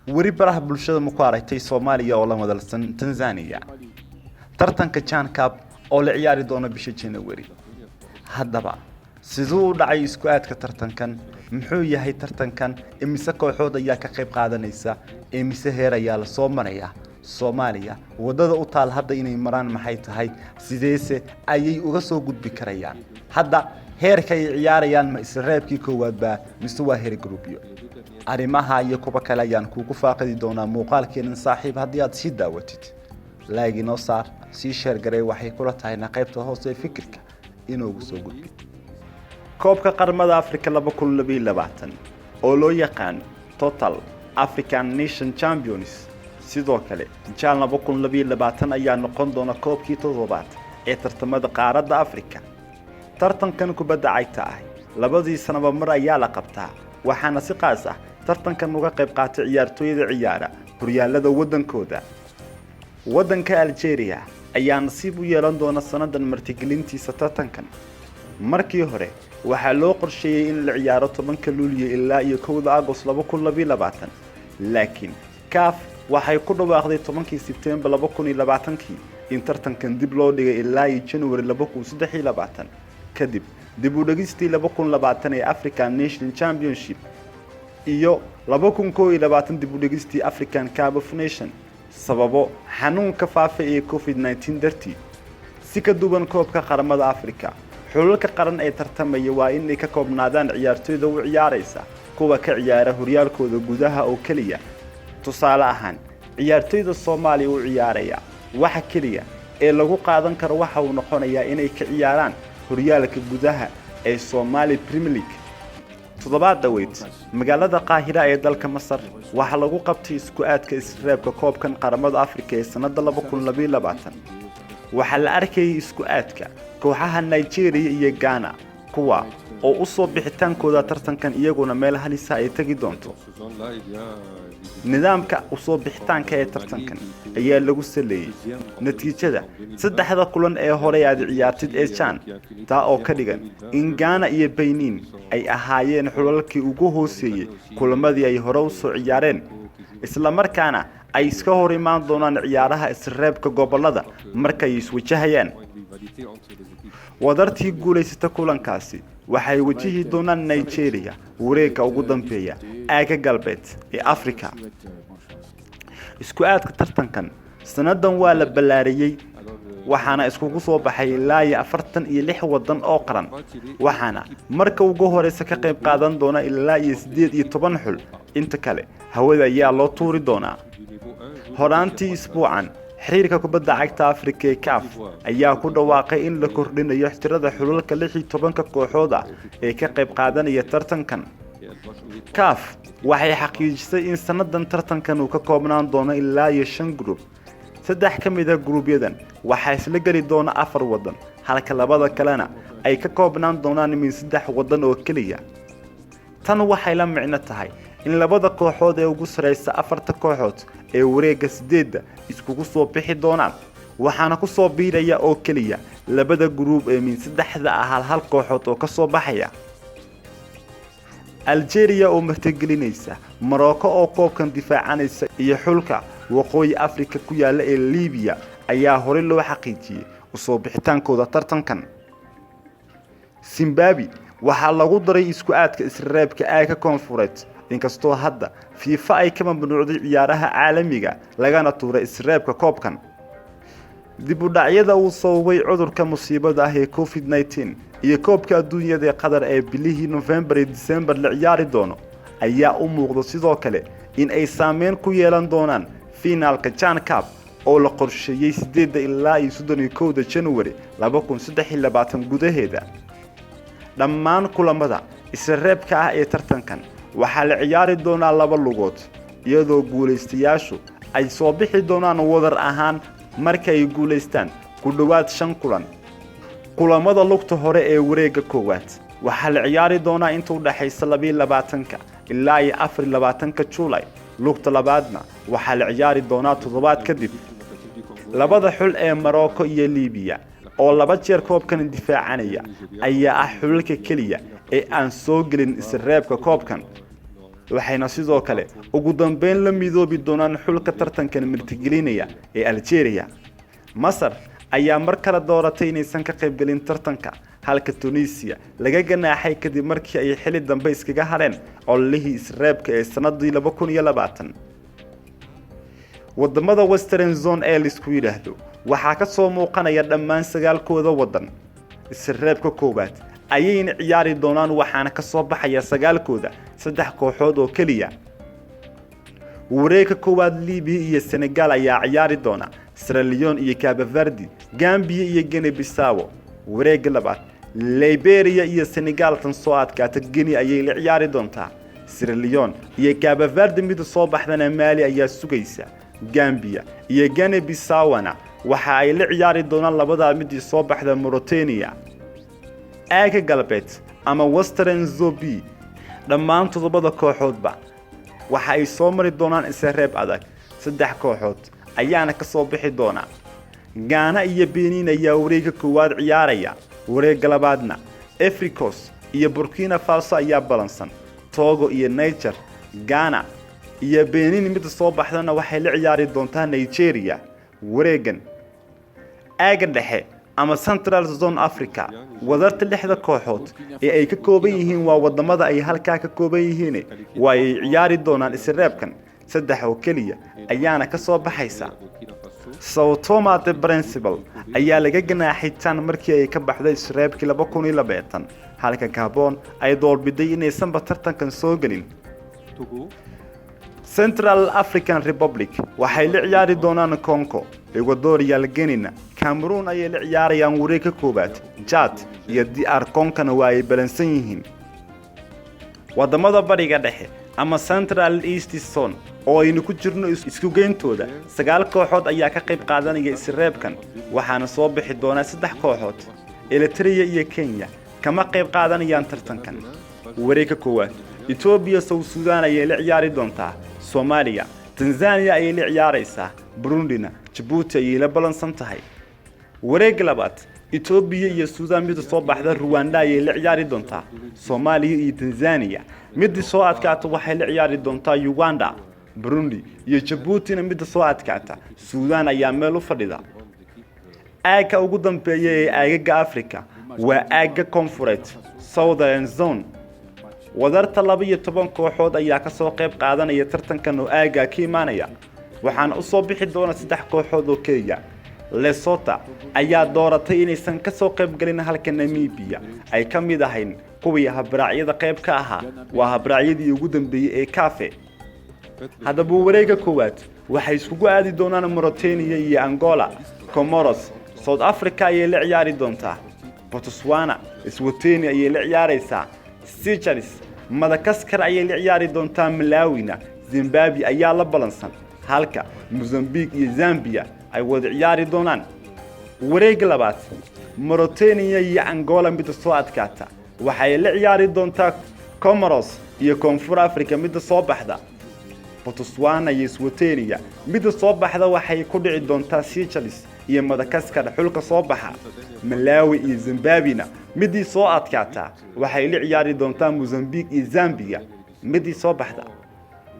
Weli baraha bulshada ma ku aragtay Soomaaliya oo la madalsan Tanzania tartanka CHAN Cup oo la ciyaari doono bisha January? Haddaba, siduu u dhacay isku aadka tartankan? Muxuu yahay tartankan? Imise kooxood ayaa ka qayb qaadanaysa? Imise heer ayaa lasoo maraya? Soomaaliya waddada u taal hadda inay maraan maxay tahay? Sideese ayay uga soo gudbi karayaan? Hadda heerka ay ciyaarayaan ma isreebkii koowaad baa mise waa heer groupyo? Arrimaha iyo kuwa kale ayaan kuugu faaqidi doonaa muuqaalkeenan. Saaxiib, haddii aad sii daawatid, like inoo saar, sii share garee, waxay kula tahayna qaybta hoose ee fikirka inoogu soo gudbi. Koobka Qaramada Africa 2022 oo loo yaqaan Total African Nation Champions, sidoo kale CHAN 2022, ayaa noqon doona koobkii toddobaad ee tartamada qaaradda Africa. Tartankan kubadda cagta ah labadii sanaba mar ayaa la qabtaa, waxaana si qaas ah tartankan uga qayb qaatay ciyaartooyada ciyaara horyaalada waddankooda. Waddanka Algeria ayaa nasiib u yeelan doona sanadan martigelintiisa tartankan. Markii hore waxaa loo qorsheeyey in la ciyaaro 10-ka Luuliyo ilaa iyo 1-da Agost 2022, laakiin CAF waxay ku dhawaaqday 10-kii Sebtembar 2020-kii in tartankan dib loo dhigay ilaa iyo January 2023, kadib dib u dhigistii 2020 ee African Nation Championship iyo 2021 dib u dhigistii African Cup of Nation sababo xanuunka faafa ee COVID-19 dartii. Si ka duwan koobka Qaramada Africa, xulalka qaran ee tartamaya waa inay ka koobnaadaan ciyaartoyda u ciyaaraysa kuwa ka ciyaara horyaalkooda gudaha oo keliya. Tusaale ahaan, ciyaartoyda Soomaaliya u ciyaaraya waxa keliya ee lagu qaadan karo waxa uu noqonayaa inay ka ciyaaraan horyaalka gudaha ee Somali Premier League. Toddobaad dhaweyd, magaalada Qaahira ee dalka Masar waxaa lagu qabtay isku aadka isreebka koobkan Qaramada Afrika ee sannada 2022. Waxaa la arkayay isku aadka kooxaha Nigeria iyo Ghana, kuwa oo u soo bixitaankooda tartankan iyaguna meel halisa ay tegi doonto. Nidaamka usoo bixitaanka ee tartankan ayaa lagu saleeyey natiijada saddexda kulan ee horey aad ciyaartid ee CHAN, taa oo ka dhigan in Ghana iyo Benin ay ahaayeen xulalkii ugu hooseeyey kulamadii ay hore usoo ciyaareen, islamarkaana ay iska hor imaan doonaan ciyaaraha isreebka gobolada markay iswajahayaan. Wadartii guulaysata kulankaasi waxay wajihi doonaan Nigeria wareegga ugu dambeeya aaga galbeed ee Africa. Isku aadka tartankan sanadan waa la ballaariyey, waxaana iskugu soo baxay ilaa iyo 46 wadan oo qaran, waxaana marka ugu horeysa ka qayb qaadan doona ilaa iyo 18 xul. Inta kale hawada ayaa loo tuuri doonaa. Horaantii isbuucan, xiriirka kubadda cagta Afrika ee CAF ayaa ku dhawaaqay in la kordhinayo tirada xulalka 16-ka kooxood ah ee ka qayb qaadanaya tartankan. CAF waxay xaqiijisay in sanadan tartankan uu ka koobnaan doono ilaa iyo shan group. Saddex ka mid a gruubyadan waxaa isla geli doona afar wadan, halka labada kalena ay ka koobnaan doonaan min saddex wadan oo keliya. Tan waxay la micno tahay in labada kooxood ee ugu sareysa afarta kooxood ee wareegga sideedda iskugu soo bixi doonaan, waxaana ku soo biiraya oo keliya labada gruub ee min saddexda ah hal hal kooxood oo ka soo baxaya. Algeria oo martigelinaysa, Morocco oo koobkan difaacanaysa iyo xulka Waqooyi Africa ku yaala ee Libiya ayaa horey loo xaqiijiyey usoo bixitaankooda tartankan. Zimbabwe waxaa lagu daray isku aadka isreebka aagga koonfureed, inkastoo hadda FIFA ay ka mamnuucday ciyaaraha caalamiga lagana tuuray isreebka koobkan. Dib u dhacyada uu sababay cudurka musiibada ah ee COVID-19 iyo koobka adduunyada ee Qatar ee bilihii Nofembar iyo Disembar la ciyaari doono ayaa u muuqda sidoo kale in ay saameyn ku yeelan doonaan fiinaalka CHAN Cup oo la qorsheeyey 8-da ilaa iyo 31-da January 2023 gudaheeda. Dhammaan kulamada isreebka ah ee tartankan waxaa la ciyaari doonaa laba lugood, iyadoo guulaystayaashu ay soo bixi doonaan wadar ahaan marka ay guulaystaan ku dhowaad shan kulan. Kulamada lugta hore ee wareegga koowaad waxaa la ciyaari doonaa inta u dhexaysa 22-ka ilaa iyo 24-ka Juulay. Lugta labaadna waxaa la ciyaari doonaa toddobaad kadib. Labada xul ee Morocco iyo Libiya oo laba jeer koobkan difaacanaya ayaa ah xulalka keliya ee aan soo gelin isreebka koobkan. Waxayna sidoo kale ugu dambeyn la midoobi doonaan xulka tartankan martigelinaya ee Algeria. Masar ayaa mar kale dooratay inaysan ka qaybgelin tartanka, halka Tunisia laga ganaaxay kadib markii ay xili dambe iskaga hareen ololihii isreebka ee sanadii 2020. Wadamada Western Zone ee laisku yidhaahdo waxaa ka soo muuqanaya dhammaan sagaalkooda wadan. Isreebka koowaad ayayna ciyaari doonaan, waxaana ka soo baxaya sagaalkooda saddex kooxood oo keliya. Wareegka koowaad, Libiya iyo Senegal ayaa ciyaari doona, Sierra Leone iyo Cape Verde, Gambia iyo Guinea Bissau. Wareegga labaad, Liberia iyo Senegal, tan soo adkaata Guinea ayay la ciyaari doontaa. Sierra Leone iyo Cape Verde mida soo baxdana Mali ayaa sugaysa. Gambia iyo Guinea Bissau-na waxa ay la ciyaari doonaan labadaa midii soo baxda Mauritania. Aagga galbeed ama Western Zone B, dhammaan toddobada kooxoodba waxa ay soo mari doonaan isreeb adag, saddex kooxood ayaana ka soo bixi doona. Ghana iyo Benin ayaa wareegga koowaad ciyaaraya. Wareegga labaadna, Ivory Coast iyo Burkina Faso ayaa balansan, Togo iyo Niger. Ghana iyo Benin mida soo baxdana waxay la ciyaari doontaa Nigeria. Wareegan aagga dhexe ama Central Zone Africa, wadarta lixda kooxood ee ay ka kooban yihiin waa wadamada ay halkaa ka kooban yihiin, waa ay ciyaari doonaan isreebkan, saddex oo keliya ayaana ka soo baxaysa. Sao Tome and Principe ayaa laga ganaaxay tan markii ay ka baxday isreebkii 2020, halka Gabon ay doorbiday inaysanba tartankan soo gelin. Togo, Central African Republic waxay la ciyaari doonaan Congo. Equatorial Guinea Cameroon ayay la ciyaarayaan wareegga koowaad. Chad iyo DR Congona waa ay balansan yihiin. Wadamada Bariga Dhexe ama Central East Zone oo aynu ku jirno, isku geyntooda sagaal kooxood ayaa ka qayb qaadanaya isreebkan, waxaana soo bixi doonaa saddex kooxood. Eritrea iyo Kenya kama qayb qaadanayaan tartankan. Wareegga koowaad, Etoobiya South Sudan ayay la ciyaari doontaa, Soomaaliya Tanzania ayay la ciyaaraysaa, Burundina Jabuuti ayay la balansan tahay. Wareegga labaad, Etoobiya iyo Suudaan mida soo baxda Ruwanda ayay la ciyaari doontaa. Soomaaliya iyo Tanzania midii soo adkaata waxay la ciyaari doontaa Uganda. Burundi iyo Jabuutina midda soo adkaata Suudaan ayaa meel u fadhida. Aagga ugu dambeeya ee aagaga Africa waa aagga koonfureed, Southern Zone. Wadarta 12 kooxood ayaa kasoo qayb qaadanaya tartankan oo aagga ka imaanaya, waxaana usoo bixi doona saddex kooxood oo keliya. Lesotho ayaa dooratay inaysan kasoo qayb gelin, halka Namibia ay ka mid ahayn kuwii habraacyada qayb ka ahaa. Waa habraacyadii ugu dambeeyey ee CAF. Haddaba wareegga koowaad waxay iskugu aadi doonaan Mauritania iyo Angola. Comoros South Africa ayay la ciyaari doontaa. Botswana Eswatini ayay la ciyaaraysaa. Seychelles Madagaskar ayay la ciyaari doontaa. Malawina Zimbabwe ayaa la balansan, halka Mozambique iyo Zambia ay wada ciyaari doonaan. Wareegga labaad, Mauritania iyo Angola midda soo adkaata waxay la ciyaari doontaa Comoros iyo Koonfur Africa midda soo baxda. Botswana iyo Eswatini midda soo baxda waxay ku dhici doontaa Seychelles iyo Madagaskar xulka soo baxa. Malawi iyo Zimbabwena midii soo adkaataa waxay la ciyaari doontaa Mozambique iyo Zambia midii soo baxda.